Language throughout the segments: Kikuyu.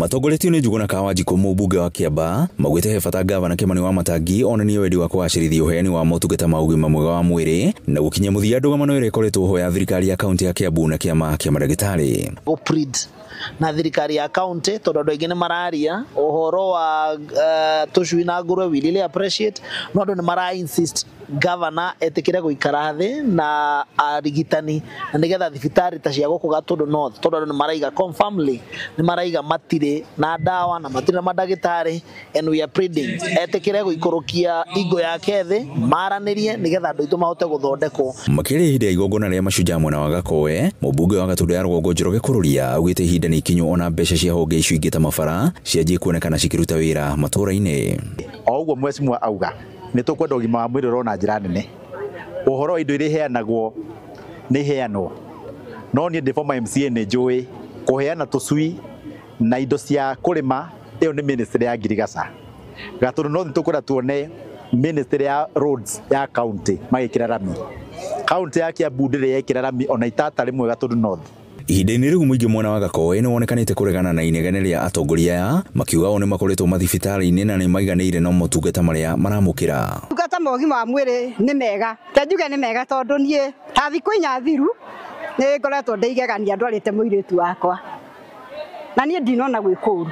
Matongoretio nĩ Njuguna Kawanjikũ, mũmbunge wa Kiambaa, maugĩte he bata ngavana Kĩmani Wamatangi onanie wendi wa kũgacĩrithia ũheani wa motungata ma ũgima mwega wa mwĩrĩ na gũkinyia mũthia ndũgamano ĩrĩa ĩkoretwo ho ya thirikari ya kaunti ya Kiambu na kĩama kĩa mandagĩtarĩ. Gũ na thirikari ya county tondu andu aingi ni mararia uhoro wa tucui na nguruwe, we really appreciate, no andu ni mara insist governor etikire guikara thi na arigitani na nigetha thibitari ta cia guku Gatundu North, tondu andu ni maraiga confirmly ni maraiga matire na ndawa na matire na mandagitari, and we are pleading etikire guikurukia ingo yake thi maranirie nigetha andu aitu mahote guthondekwo. Makĩria ihinda ya igongona rĩa mashujaa mwena wa Gakoe, mũmbunge wa Gatundu ya Rũgongo Njoroge Kururia augĩte ihinda nĩ ikinyu ona mbeca cia honge icio ingĩ ta mabara cianjie kuonekana cikĩruta wĩra matũra-inĩ. O ũguo mheshimiwa auga nĩ tũkwenda ũgima wa mwĩrĩ ũrorwo na njĩra nene, ũhoro wa indo iria iheanagwo nĩ iheanwo, no niĩ ndĩ former MCA nĩ njũĩ kũheana tũcui na indo cia kũrĩma ĩyo nĩ ministry ya ngirigaca. Gatundu North nĩ tũkwenda tuone ministry ya roads ya county magĩkĩra rami. County ya Kiambu ndĩrĩ yekĩra rami ona itata rĩmwe Gatundu North. Ihinda-inĩ rĩu mũingĩ mwena wa Gakoe nĩ wonekanĩte kũregana na inegene rĩa atongoria aya makiuga o nĩ makoretwo mathibitarĩ-inĩ na nĩ maiganĩire no motungata marĩa maramũkĩra. Motungata ma ũgima wa mwĩrĩ nĩ mega, te njuge nĩ mega tondũ niĩ ta thikũ inya thiru nĩ ngoretwo ndĩ igegania ndwarĩte mũirĩtu wakwa na niĩ ndinona gwĩ kũũru,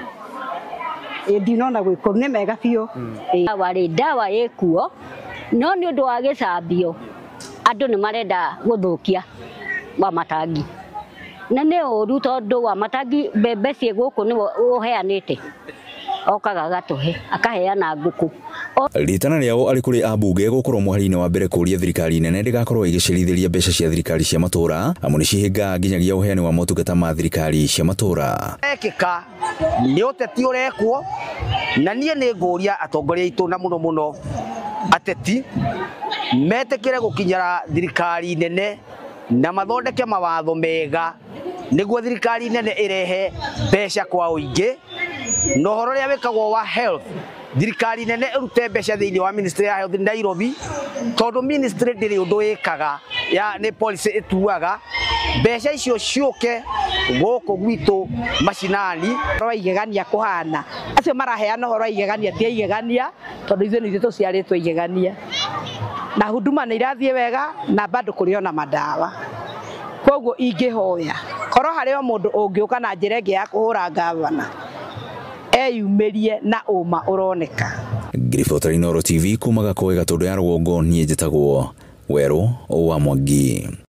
ndinona gwĩ kũũru, nĩ mega biũ. Ndawa ndawa ĩkuo no nĩ ũndũ wa gĩcambio andũ nĩ marenda gũthũkia Wamatangi na nĩ ũru tondũ Wamatangi mbembe ciĩ gũkũ nĩwe ũheanĩte, okaga agatũhe akaheana ngũkũ. Ritana rĩao arĩ kũrĩ ambunge gũkorwo mũhari-inĩ wa mbere kũria thirikari nene ndĩgakorwo ĩgĩcerithĩria mbeca cia thirikari cia matũra amu nĩ cihingaga nginyagia ũheani wa motungata ma thirikari cia matũra. Ekĩka nĩ ũteti ũrekwo na niĩ nĩ ngũria atongoria aitũ na mũno mũno ateti metĩkĩre gũkinyĩra thirikari nene na mathondeke mawatho mega nĩguo thirikari nene ĩrehe mbeca kwa ũingĩ, na ũhoro ũrĩa wĩkagwo wa health thirikari nene ĩrute mbeca thĩinĩ wa ministry ya health Nairobi, tondũ ministry ndĩrĩ ũndũ ĩkaga ya nĩ policy ĩtuaga, mbeca icio ciũke gũkũ gwitũ macinani. Ũhoro wa igegania kũhana acio maraheana ũhoro wa igegania ti igegania tondũ ithuĩ nĩ ithuĩ tũciarĩtwo igegania, na huduma nĩ irathiĩ wega na bado kũrĩ ona madawa. Koguo ingĩhoya korwo harĩ o mũndũ ũngĩũka na njĩra ĩngĩ ya kũhũra ngavana eyumĩrie na ũma ũroneka. Ngiribota Inooro TV kuma Gakoe Gatundu ya Rũgongo, niĩ njĩtagwo Werũ wa Mwangi.